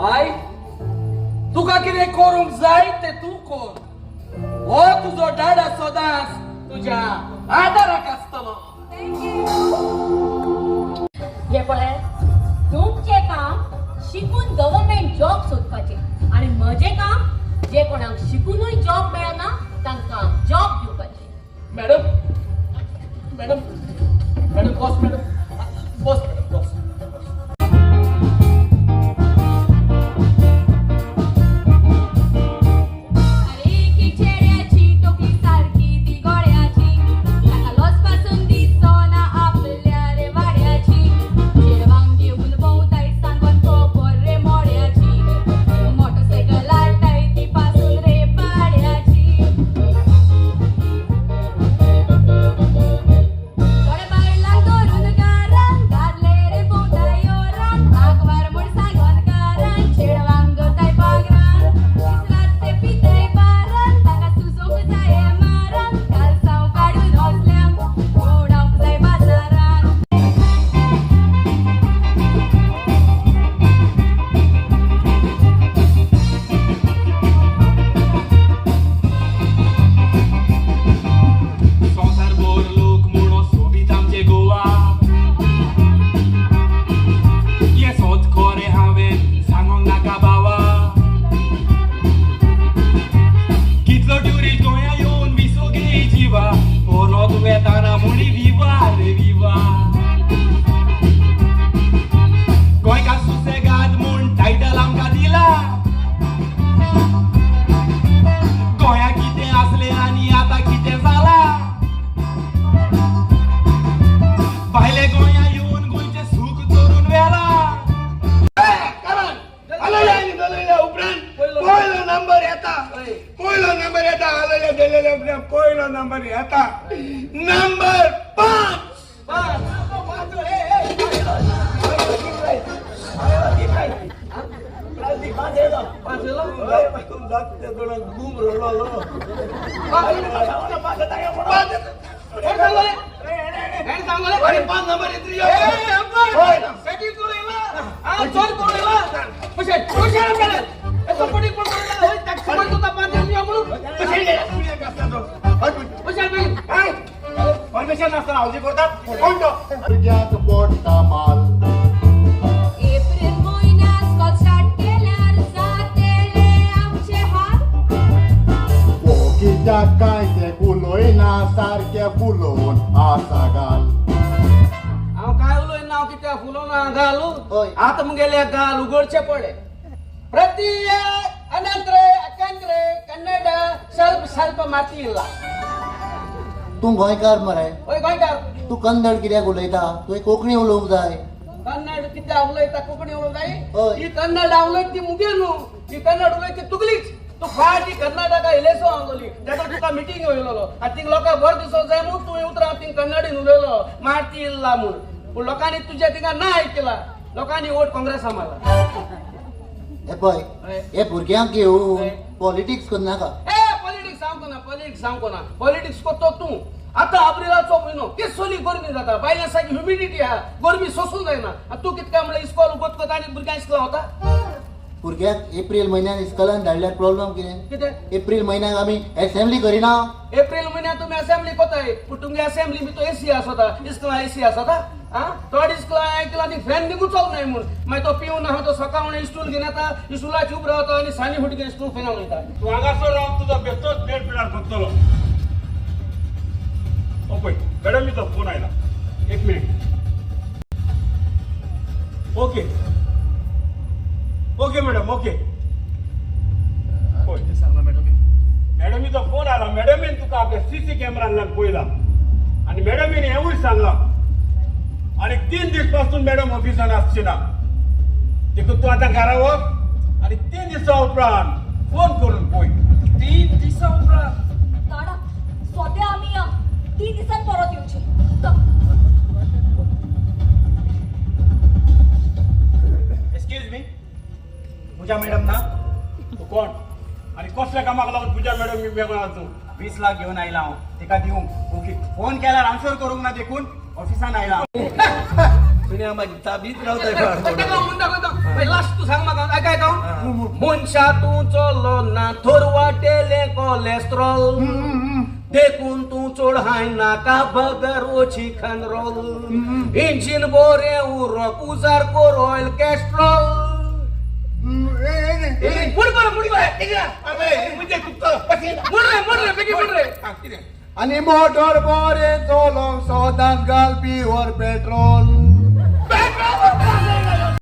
बाय, तुका कितें करूंक जाय तें तूं कर. हो तुजो डाडा सदांच तुज्या आदाराक आसतलो. हे पळय, तुमचें काम शिकून गव्हर्मेंट जॉब सोदपाचें आनी म्हजें काम जे कोणाक शिकूनय जॉब मेळना तांकां जॉब दिवपाचें. मॅडम, मॅडम, मॅडम, बस मॅडम, बस मॅडम, बस. अरे की चेड्याची टोपली सारखी ती गोड्याची, ताका लॉस पासून दिसना आपल्या रे वाड्याची. चेडवांक घेवन भोंवताय सांगोन खबर रे मोड्याची, मोटरसायकल हाडटाय ती पासून रे पाड्याची. थोड्या बायलांक धरून घरान दादले रे भोंवताय रान, आगवार म्हूण सांगोन कारान चेडवांक दवरताय पागरान. दीस रात ते पिताय बारान, ताका सुजोवंक जाय मारान, कालसांव काडून असल्यांक भोंवडावंक जाय बाजारान. संवसार भर लोक म्हणो सोबीत आमचे गोवा. हें सोद खरें हांवें सांगोंक नाका बावा. कितलो ट्युरिस्ट गोंया येवन विसो गे जिवा, परत वेताना म्हणी विवा रे विवा. गोंयकार सुसेगाद म्हूण टायटल आमकां दिला. गोंया कितें आसलें आनी आतां कितें जाला. भायले गोंया येवन गोंयचें सूख चोरून व्हेलां. आलयल्या उपरांत पयलो नंबर येता, पयलो नंबर येता. आलयल्या दिलेल्या उपरांत पयलो नंबर येता, नंबर 5. पाच नंबर येते. परमिशन नासतना हावजी करतात कोण तो? भुरग्याक पोडटा माल. एप्रिल म्हयन्यात स्कॉल स्टार्ट केल्यार जातेले आमचे हाल. वो कित्याक काय ते उलयना, सारकें फुलोवन आसा गाल. हांव काय उलयना? हांव कित्याक फुलोवना गाल? हय. आतां मुगेले गाल उगडचे पडले. ಪ್ರತಿ ಅನಂತರ ಯಾಕಂದ್ರೆ ಕನ್ನಡ ಸ್ವಲ್ಪ ಸ್ವಲ್ಪ ಮಾತಿಲ್ಲ. तूं गोंयकार मरे. ओय, गोंयकार. तूं कन्नड कित्याक उलयता? तुवें कोंकणी उलोवंक जाय. कन्नड कित्याक उलयता? कोंकणी उलोवंक जाय. हय. ही कन्नड उलयत ती मुगे न्हू, ही कन्नड उलयत ती तुगलीच. तूं फाटी कर्नाटका इलेसो आसलोली तेका तुका मिटींग येयलेलो आनी थिंग लोकांक बरो दिसोंक जाय म्हूण तूं उतरां थिंग कन्नडीन उलयलो, मारती इल्ला म्हूण. पूण लोकांनी तुज्या थिंगा ना आयकला, लोकांनी वोट काँग्रेसा मारला. हे पळय, हय. हे भुरग्यांक घेवन हय. पॉलिटिक्स करनाका. ए, पॉलिटिक्स सांगको ना, पॉलिटिक्स सांगको ना. पॉलिटिक्स करतो तूं. आतां एप्रिलाचो म्हयनो, केसोली गरमी जाता, भायल्या सारकी ह्युमिडिटी आहा, गरमी सोसूंक जायना. आनी तूं कितें काय म्हणल्यार इस्कॉल उगत आनी भुरग्यांक इस्कॉल वता. भुरग्याक एप्रील म्हयन्यान इस्कॉलान धाडल्यार प्रॉब्लम कितें? कितें? एप्रील म्हयन्याक आमी एसेंब्ली करिना? एप्रिल म्हयन्यात तुमी असेंब्ली कोताय, पूण तुमगे असेंब्ली भितर एसी आसता. इस्कॉलां एसी आसता? आं, थोडे इस्कॉलां आयकलां ती फॅन निगून चलनाय म्हूण. मागीर तो पिवन आहा तो सकाळ इस्टूल घेवन येता, इस्टुलाची उब रावता आनी सानी फुटके इस्टूल फॅनान वयता. तूं हांगासर रावन तुजो बेश्टोच वेळ पिडार करतलो. ओ पळय, मॅडमीचो फोन आयला. एक minute. Okay okay madam, okay. पळय, मॅडमीचो फोन आयला. मॅडमीन तुका आपल्या सीसी कॅमेरांतल्यान पळयला आनी मॅडमीन हेंवूय सांगलां, आनी 3 दीस पासून मॅडम ऑफिसान आसची ना. देखून तूं आतां घरा वच आनी 3 दिसां उपरांत फोन करून पळय. 3 दिसां उपरांत. ताडा, सोद्या आमी या 3 दिसान परत येवचे. एक्सक्यूज मी, पूजा मॅडम ना? तूं कोण आनी कसल्या कामाक लागून तुज्या मॅडम मी वेगळो आसूं? 20 लाख घेवन आयला हांव तिका दिवंक. ओके. फोन केल्यार आन्सर करूंक ना, देखून ऑफिसान आयला. ताका म्हणून दाखयता. लास्ट तूं सांग म्हाका. काय का मनशा तूं चलो ना थोर वाटेले कोलेस्ट्रॉल देखून तूं चोड हाय नाका बगर ओची खन रोल इंजिन बोरे उरक उजार कोर ऑयल कॅस्ट्रॉल मुड बरं मुड बरं म्हणजे मुड रे मुड रे बेगीन मुड रे आनी मोटर बरें चलोवंक सदांच घाल प्युअर पेट्रोल. पेट्रोल.